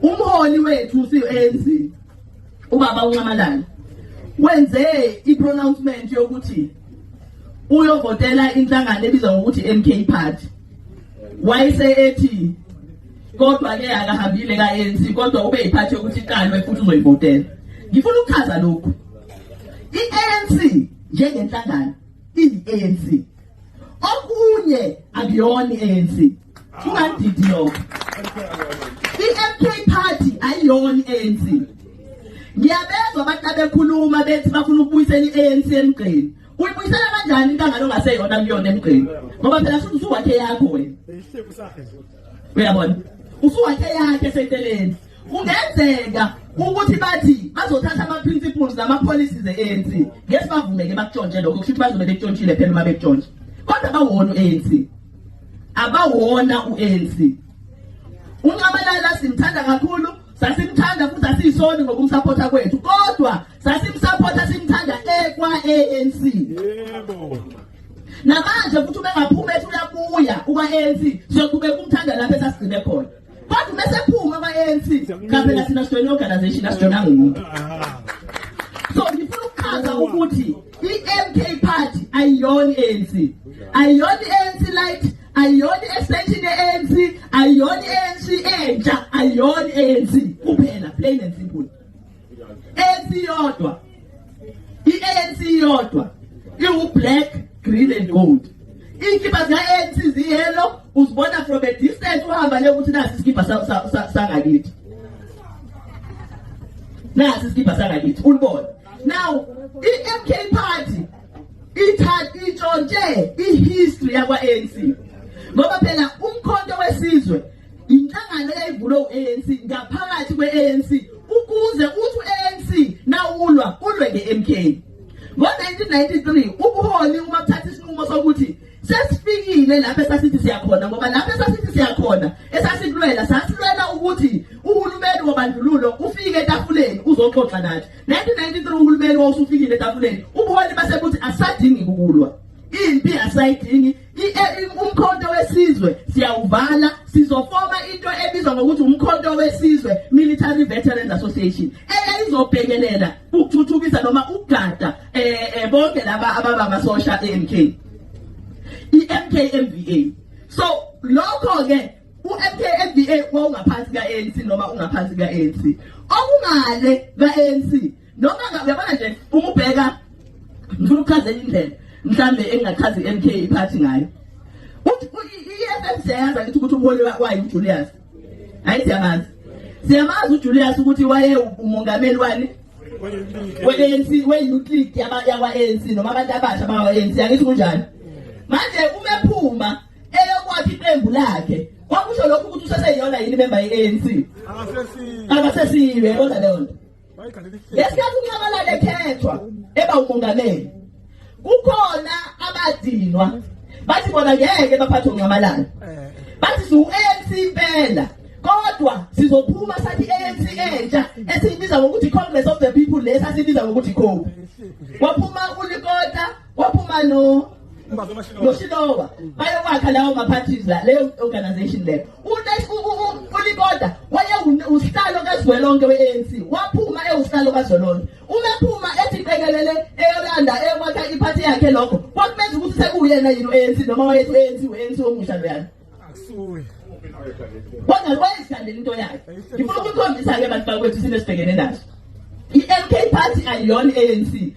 Umholi wethu siyi-ANC, ubaba uNxamalala, wenze i-pronouncement yokuthi uyovotela inhlangano ebizwa ngokuthi MK Party. Wayese ethi kodwa ke akahambile ka-ANC, kodwa ube yiphathi yokuthi iqalwe futhi uzoyivotela. Ngifuna ukuchaza lokhu. I-ANC njengenhlangano iyi-ANC, okunye akuyona i-ANC. Kungadidi lokho. I-MK Party ayiyona i-ANC. Ngiyabezwa abantu abekhuluma bethi bafuna ukubuyisela i-ANC emgqeni. Uyibuyisela kanjani inhlangano ongaseyona kuyona emgqeni? Ngoba phela futhi usuwakhe yakho wena, uyabona, usuwakhe yakhe eseceleni. Kungenzeka ukuthi bathi bazothatha ama-principles nama-policies e-ANC, ngeke sibavumeke bakutshontshe lokho. Kusho ukuthi bazobe bekutshontshile phela uma bekuntshontsha, kodwa bawona u-ANC, abawona u-ANC. UNxamalala simthanda kakhulu, sasimthanda futhi asiyisoni ngokumsapotha kwethu, kodwa sasimsapotha simthanda ekwa-ANC. Yebo. Namanje futhi ubengaphuma ethi uyabuya ukwa-ANC, siyoqhubeka umthanda lapho esasigcine khona. Kodwa uma sephuma kwa-ANC, cha, phela thina sijoyine i-organization, asijoyinanga umuntu. So ngifuna ukuchaza ukuthi i-MK Party ayiyona i-ANC, ayiyona i-ANC light, ayiyona i-extension ye-ANC, ayiyona i-ANC entsha, ayiyona i-ANC kuphela, plain and simple. ANC yodwa, i-ANC yodwa iwu-black, green and gold. Iy'kipa zika-ANC ziyellow, uzibona from a distance uhamba le ukuthi nasi isikibha sangakithi, nasi isikibha sangakithi, ulibone. Now i-MK Party ithatha itshontshe i-history yakwa-ANC, ngoba phela uMkhonto weSizwe inhlangano eyayivulwe u-ANC ngaphakathi kwe-ANC ukuze uthi u-ANC nawulwa ulwe nge-MK. Ngo-1993 ubuholi uma kuthatha isinqumo sokuthi sesifikile lapho esasithi siyakhona, ngoba lapho esasithi siyakhona, esasikulwela, sasilwela ukuthi uhulumeni wobandlululo ufike etafuleni uzoxoxa nathi. 1993 uhulumeni wawusufikile etafuleni, ubuholi base buthi asadingi ukulwa impi, asayidingi. UMkhonto weSizwe siyawuvala, sizofoma into ebizwa ngokuthi uMkhonto weSizwe Military Veterans Association, eyayizobhekelela ukuthuthukisa noma ukugada bonke laba ababa amasosha e-MK, i-MK MVA. So lokho ke u-MK MVA wawungaphansi ka-ANC noma ungaphansi ka-ANC, okungale ka-ANC noma uyabona nje uma ubheka. Ngifuna ukuchazela indlela mhlambe engingachaza i-MK Party ngayo. Uthi i-EFF siyayazi, ngithi ukuthi umholi wayo uJulius. Hayi, siyamazi, siyamazi uJulius ukuthi waye umongameli wani we-ANC, we-Youth League yakwa-ANC noma abantu abasha bakwa-ANC, angithi kunjalo? Manje uma ephuma eyokwakha iqembu lakhe, kwakusho lokho ukuthi useseyiyona yini member ye-ANC? Akasesiyo, yabona leyo nto. Ngesikhathi uNxamalala ekhethwa eba umongameli, kukhona abadinwa, bathi bona ngeke baphathe uNxamalala. Bathi siwu-ANC impela, kodwa sizophuma sathi i-ANC entsha esiyibiza ngokuthi Congress of the People, le sasibiza ngokuthi COPE. Waphuma uLekota, waphuma no noShilowa, bayokwakha lawo ma-parties la, leyo organization leyo. ULekota waye usihlalo kazwelonke we-ANC, waphuma ewusihlalo kazwelonke. Uma ephuma ethi qekelele eyolanda eyokwakha iphathi yakhe, lokho kwakumenza ukuthi sekuyena yini u-ANC, noma wayethi u-ANC, u-ANC omusha loyana? Akusuye. Kodwa wayezithandela into yakhe. Ngifuna ukukhombisa-ke, abantu bakwethu, isimo esibhekene naso. I-MK Party ayiyona i-ANC.